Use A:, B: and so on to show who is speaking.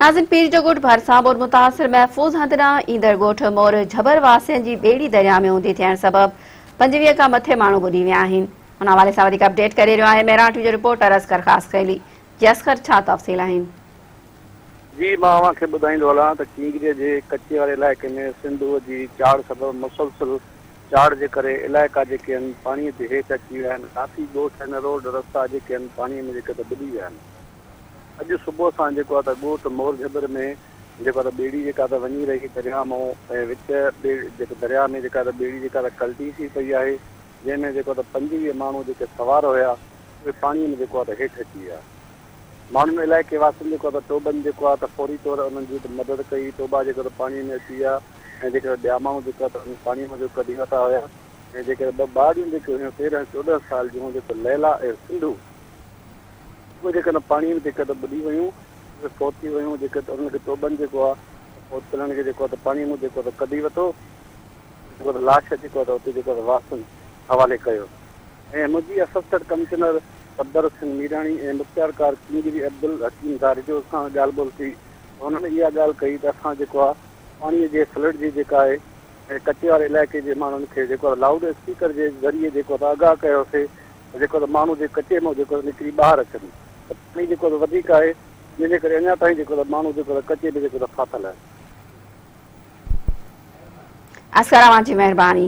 A: ناظرين پير جو ڳوٺ ڀرسان ٻوڏ متاثر محفوظ هنڌ ڏانهن ايندڙ ڳوٺ مور جھٻر واسين جي ٻيڙي درياء ۾ اونڌي ٿيڻ سبب 25 کان مٿي ماڻهو ٻڏي ويا آهن ان حوالي سان وڌيڪ اپڊيٽ ڪري رهيو آهي مهراڻ ٽي وي جو رپورٽر اصغر خاصخيلي جي اصغر ڇا تفصيل آهن.
B: جي مان اوهان کي ٻڌائيندو هلان ته ڪينگري جي ڪچي واري علائقي ۾ سنڌوء جي چاڙهه سبب مسلسل چاڙهه جي ڪري علائقا جيڪي آهن پاڻي جي هيٺ اچي ويا آهن ڪافي ڳوٺ ۽ روڊ رستا جيڪي آهن پاڻي ۾ جيڪي ته ٻڏي ويا آهن. اڄ صبح سان جيڪو آ ته ڳوٺ مور جھٻر ۾ جيڪو آ ته ٻيڙي جيڪا ته وڃي رهي درياء مون ۽ وچ جيڪو درياء ۾ جيڪا ته ٻيڙي جيڪا ته ڪلٽي ٿي پئي آهي جنهن ۾ جيڪو آ ته 25 ماڻهو جيڪي سوار هيا اهي پاڻي ۾ جيڪو آ ته هيٺ اچي ويا. ماڻهن علائقي واسين جيڪو آ ته ٽوٻن جيڪو آ ته فوري طور انهن جي ته مدد ڪئي ٽوٻا جيڪو ته پاڻي ۾ اچي ويا ۽ جيڪي ته ٻيا ماڻهو جيڪو آ ته انهن پاڻي مان جو ڪڍي ورتا هيا ۽ جيڪي ته ٻه ٻارڙيون جيڪي هيون 13 14 سال جون جيڪو ليلا ۽ سنڌو اهي جيڪڏهن پاڻيء ۾ جيڪڏهن ٻڏي ويون، اهي فوت ٿي ويون، جيڪڏهن انهن کي ٽوٻن جيڪو آهي ته فوت ٿيلن کي جيڪو آهي ته پاڻيء مان جيڪو آهي ته ڪڍي ورتو، جيڪو آهي ته لاش جيڪو آهي ته اتي جيڪو آهي ته وارثن حوالي ڪيو ۽ منهنجي اسسٽنٽ ڪمشنر صفدر حسين ميراڻي ۽ مختيارڪار ڪينجهري عبدالحڪيم ڌاريجو سان ڳالهه ٻولهه ٿي ته انهن اها ڳالهه ڪئي ته اسان جيڪو آهي پاڻيء جي فلڊ جي جيڪا آهي ۽ ڪچي واري علائقي جي ماڻهن کي جيڪو آهي لائوڊ اسپيڪر جي ذريعي جيڪو آهي ته آگاهه ڪيوسي ته جيڪو ته ماڻهو جي ڪچي مان جيڪو ته نڪري ٻاهر اچن ته پاڻي جيڪو ته وڌيڪ آهي جنهن جي ڪري اڃا تائين جيڪو ته ماڻهو جيڪو ته ڪچي ۾ جيڪو ته ڦاٿل آهن.
A: اصغر اوهان جي مهرباني.